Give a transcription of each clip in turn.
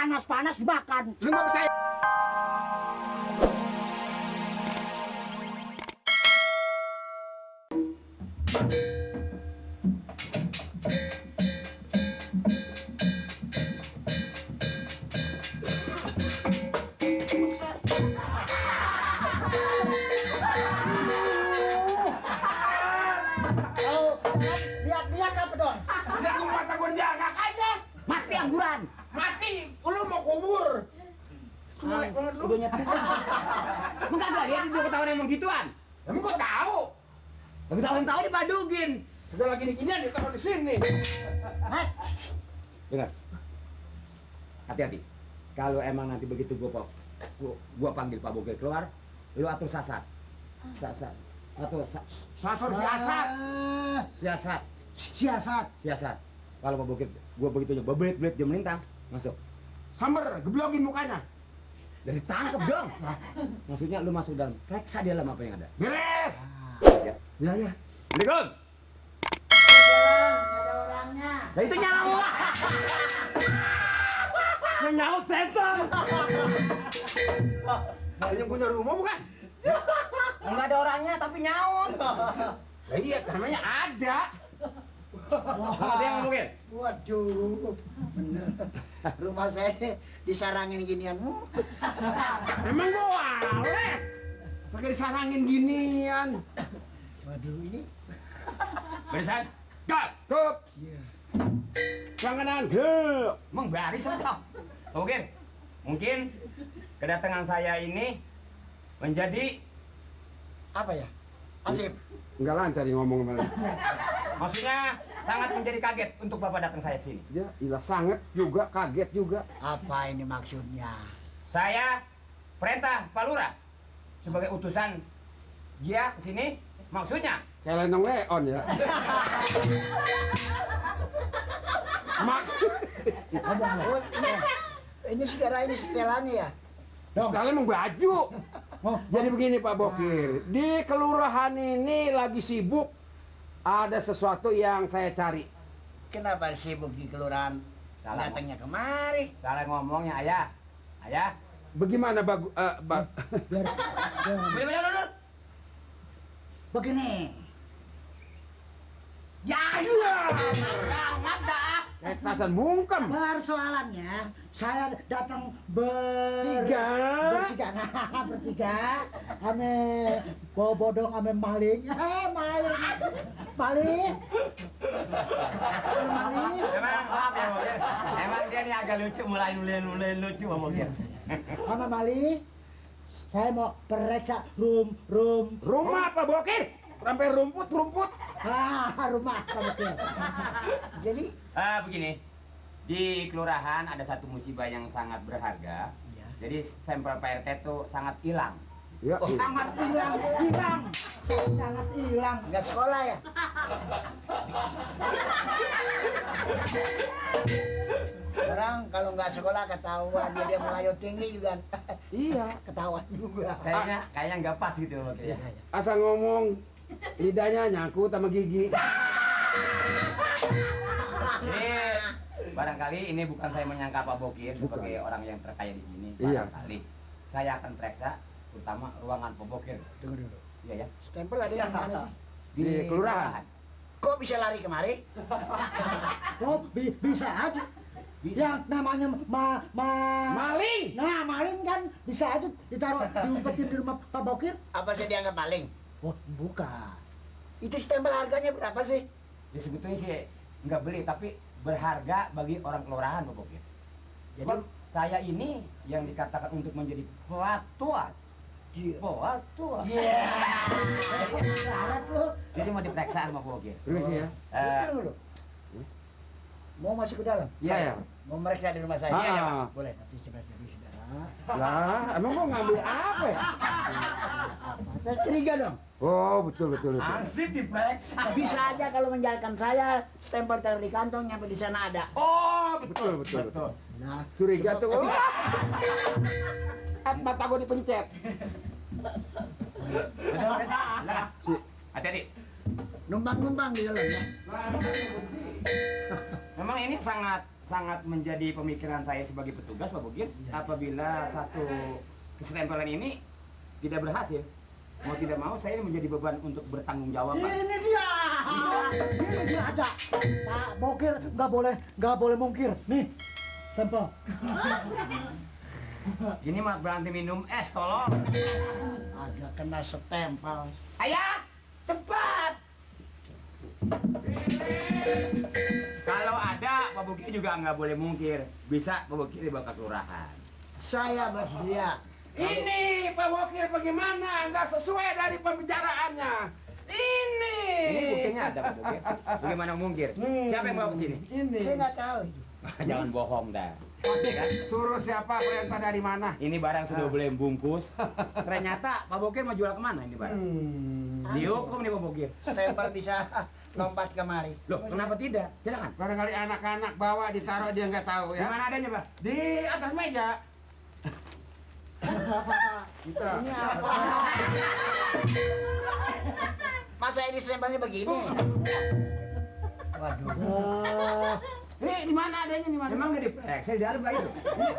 panas-panas dimakan. Lu nggak percaya? Lihat apa dong? Lihat lu mata gua jangan aja. Mati angguran. Mati, lu mau kubur. Sulit banget lu. Udah nyetir. Enggak lihat itu ketahuan emang gituan. Emang gua tahu. Ketahuan tahu dipadugin. Segala gini-ginian ditaruh di sini. Dengar. Hati-hati. Kalau emang nanti begitu gua panggil Pak Bogir keluar, lu atur sasat. Sasat. Atur Sasar siasat. siasat. Siasat. Siasat. Kalau Pak Bogir gua begitu aja bebet dia melintang, masuk. Samber, geblogin mukanya. Dari tangkep dong. Maksudnya lu masuk dalam, periksa di dalam apa yang ada. Beres. Ya. Ya, ya. Assalamualaikum. Nggak ada orangnya. Nah itu nyawa. Yang nyaut setan. Nah, yang punya rumah bukan? Enggak ada orangnya tapi nyaut. Lah iya, namanya ada. Dia ngomongin. Waduh, bener. Rumah saya disarangin ginian. Emang gua walet. Pakai disarangin ginian. Waduh, ini. Barisan. Gap, tup. Iya. Yang kanan, gap. Emang baris enggak? Mungkin kedatangan saya ini menjadi Apa ya? Ansip. Enggak lancar dia ngomong kemarin. maksudnya sangat menjadi kaget untuk Bapak datang saya ke sini. Ya, ilah sangat juga, kaget juga. Apa ini maksudnya? Saya perintah Pak Lurah sebagai utusan dia ke sini maksudnya Kayak Lenong Leon ya. Maksud. Oh, ini saudara ini setelannya ya? Sekalian emang baju. Jadi begini Pak Bokir, di kelurahan ini lagi sibuk. Ada sesuatu yang saya cari. Kenapa sibuk di kelurahan? Salah. Datangnya kemari. salah ngomongnya ayah. Ayah. Bagaimana Begini. Ya, Sangat dah. Ketasan bungkem. persoalannya saya datang Bertiga. bertiga ame bawa bodong ame maling maling Emang maaf ya Bogir. Emang dia nih agak lucu mulai lucu Pak Bogir. ame maling. Saya mau periksa Rumah Pak Bokir. Sampai rumput. rumah Pak. Jadi Begini. Di kelurahan ada satu musibah yang sangat berharga. Iya. Jadi sampel Pak RT itu sangat hilang. Ya, sangat hilang sangat hilang nggak sekolah ya. Orang kalau nggak sekolah ketahuan dia melayu tinggi juga iya. ketahuan juga. Kayaknya nggak pas gitu Pak Bogir. Asal ngomong lidahnya nyangkut sama gigi. Jadi barangkali ini bukan saya menyangka Pak Bokir sebagai orang yang terkaya di sini. Iya. Barangkali saya akan periksa terutama ruangan Pak Bokir. Tunggu dulu. Iya ya. Stempel ada yang mana sih? Di kelurahan. Kok bisa lari kemari? Oh, bisa aja. Bisa. Yang namanya Maling. Nah, maling kan bisa aja ditaruh diumpetin di rumah Pak Bokir. Apa sih dianggap maling? Oh, bukan. Itu stempel harganya berapa sih? Ya sebetulnya sih nggak beli tapi berharga bagi orang kelurahan Pak Bokir. Jadi Sebab saya ini yang dikatakan untuk menjadi pelatuan. Pelatuan. iya. Syarat lu. Jadi mau diperiksa sama Pak Bokir. Permisi ya. Betul lu. Mau masuk ke dalam? Iya ya. Mau meriksa di rumah saya? Ah. Iya, ya, Pak. Boleh, nanti sebelah dulu, saudara. Lah, emang mau ngambil apa ya? Saya curiga dong. Oh, betul. Ansip diperiksa. Bisa aja kalau menjalankan saya, stempel taruh di kantong, nyampe di sana ada. Oh, Betul. Nah, Curiga tuh. Mata gua dipencet. Betul. Hati-hati. numpang di dalamnya. Memang ini sangat sangat menjadi pemikiran saya sebagai petugas Pak Bokir. Apabila satu kesetempelan ini tidak berhasil, mau tidak mau saya menjadi beban untuk bertanggung jawab Pak. Ini dia. Ini dia ada. Pak Bokir nggak boleh mungkir. Nih, stempel. Ini mah berhenti minum es, tolong. Agak kena stempel. Ayah, cepat. Kalau ada, Pak Bokir juga nggak boleh mungkir. Bisa Pak Bokir dibawa ke kelurahan. Saya bersedia. Ini Pak Bokir bagaimana? Nggak sesuai dari pembicaraannya. Ini Buktinya ada Pak Bokir. Bagaimana mungkir? Siapa yang bawa ke sini? Saya nggak tahu. Jangan bohong dah. Ya kan? Suruh siapa, perintah dari mana? Ini barang sudah boleh bungkus. Ternyata Pak Bokir mau jual kemana ini barang? Dihukum nih Pak Bokir. Stempel bisa lompat kemari. Loh, kenapa tidak? Silakan. Barangkali anak-anak bawa ditaruh dia nggak tahu Di ya. mana adanya, Pak? Di atas meja. Gitu. Ini apa? Masa ini stempelnya begini? Waduh. Ini di mana adanya di mana? Memang nggak diperiksa di dalam Pak itu?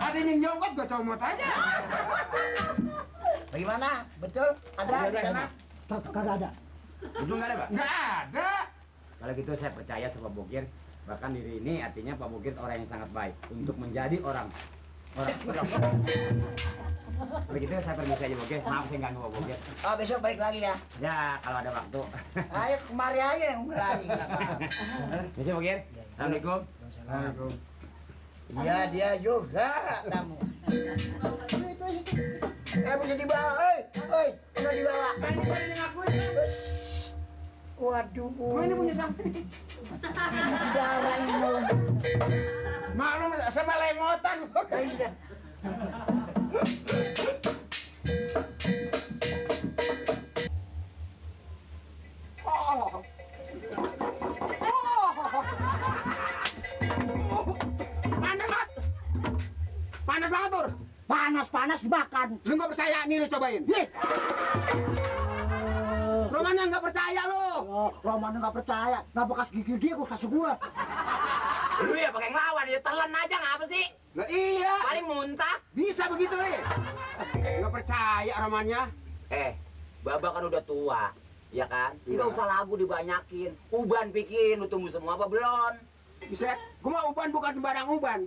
Ada yang nyongkot gua comot aja. Bagaimana? Betul? Ada di sana? Kagak ada. Itu nggak ada, Pak? Nggak ada. Kalau gitu saya percaya sama Pak Bokir. Bahkan diri ini artinya Pak Bokir orang yang sangat baik untuk menjadi orang. Kalau gitu saya permisi aja Bokir. Maaf saya ganggu Pak Bokir. Oh, besok balik lagi ya. Ya, kalau ada waktu. Ayo kemari aja yang lagi. Misi Bokir. Assalamualaikum. Assalamualaikum. Iya, dia juga tamu. Bisa dibawa, oi, bisa dibawa. Ini pada yang ngakuin. Waduh. Oh, ini punya sampai. Saudara ini. Maklum sama lengotan. Iya. Panas banget. Panas banget, Tur. Panas dimakan. Lu nggak percaya nih, lu cobain. Romanya nggak percaya lu. Roman nggak percaya. Nggak bekas gigi dia, gua kasih gua. Lu ya pakai ngelawan, ya telan aja ngapa sih? Nah iya, Paling muntah. bisa begitu nih. Nggak percaya Romanya. Baba kan udah tua, ya kan? Iya. Nggak usah lagu dibanyakin. Uban bikin, lu tumbuh semua apa belum? Bisa, gua mah uban bukan sembarang uban.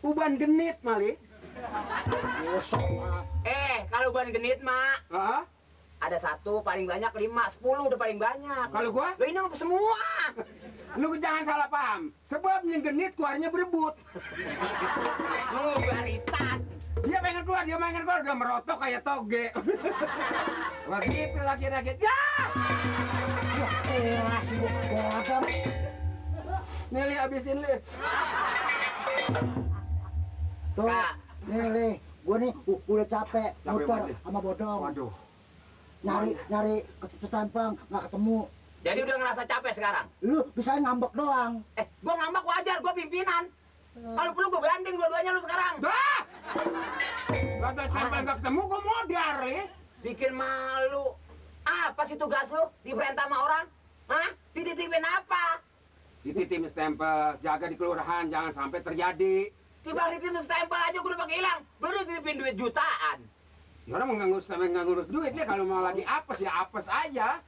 Uban genit, Mali. Bosok, Pak. Kalau uban genit, Mak, Hah? ada 1, paling banyak 5, 10 udah paling banyak. Kalau gua, Lo ini mah semua. lu jangan salah paham. Sebab yang genit keluarnya berebut. Lu baritan. Dia pengen keluar, udah merotok kayak toge. Wah gitu laki-laki. Ya! Kasih gua. Nih, Li, habisin, Li. Tuh, Kak. nih, gua nih udah capek muter banget. sama bodong. Waduh. Nyari ke stempel nggak ketemu. Jadi udah ngerasa capek sekarang? Lu bisa ngambek doang. Gua ngambek wajar, gua pimpinan. Kalau perlu gua banting dua-duanya lu sekarang. Dah! Kagak sampai nggak ketemu, gua modar, Li. Bikin malu. Apa sih tugas lu? Diperintah sama orang? Hah? Dititipin apa? Dititipin stempel, jaga di kelurahan, jangan sampai terjadi. Tiba dititipin stempel aja gua udah pakai hilang. Lu dititipin duit jutaan. Ya orang mengganggu stempel, nggak ngurus duit, dia kalau mau lagi apes, ya apes aja.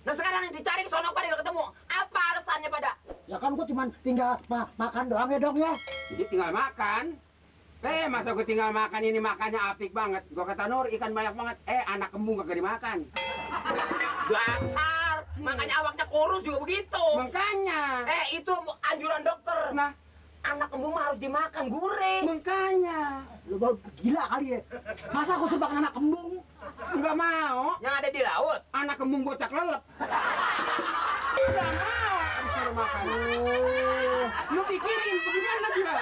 Nah sekarang yang dicari ke sono pada nggak ketemu. Apa alasannya pada? Ya kan gua cuma tinggal makan doang ya dong ya. Jadi tinggal makan. Masa gue tinggal makan ini makannya apik banget. Gua kata Nur, ikan banyak banget. Anak kembung kagak dimakan. Dasar. Makanya awaknya kurus juga begitu. Makanya. Itu anjuran dokter. Nah, Anak kembung mah harus dimakan gurih. makanya. Lu baru gila kali ya. Masa gua suka anak kembung? Nggak mau. Yang ada di laut. Anak kembung bocak lelep. Nggak mau disuruh makan. Lu pikirin bagaimana dia?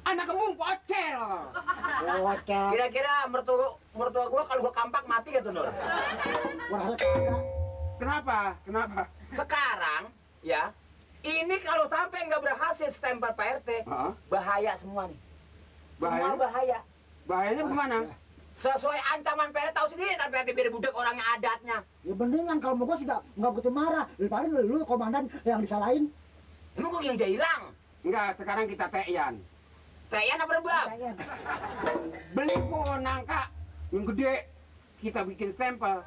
Anak kembung pocel. Bocah. Kira-kira mertua gua kalau gua kampak mati gak tuh, Nur? Gua rasa kagak. Kenapa? Sekarang ya, ini kalau sampai nggak berhasil stempel Pak RT, Heeh. bahaya semua nih. Semua Bahaya? bahaya. Bahayanya kemana? Sesuai ancaman Pak RT, tahu sendiri kan Pak RT biar budak orangnya adatnya. Ya mendingan kalau mau gua sih nggak begitu marah. Daripada lu komandan yang disalahin. Emang gua yang jahirang? Enggak, sekarang kita teyan. Teyan apa rebab? Teyan. Beli pohon nangka yang gede. Kita bikin stempel.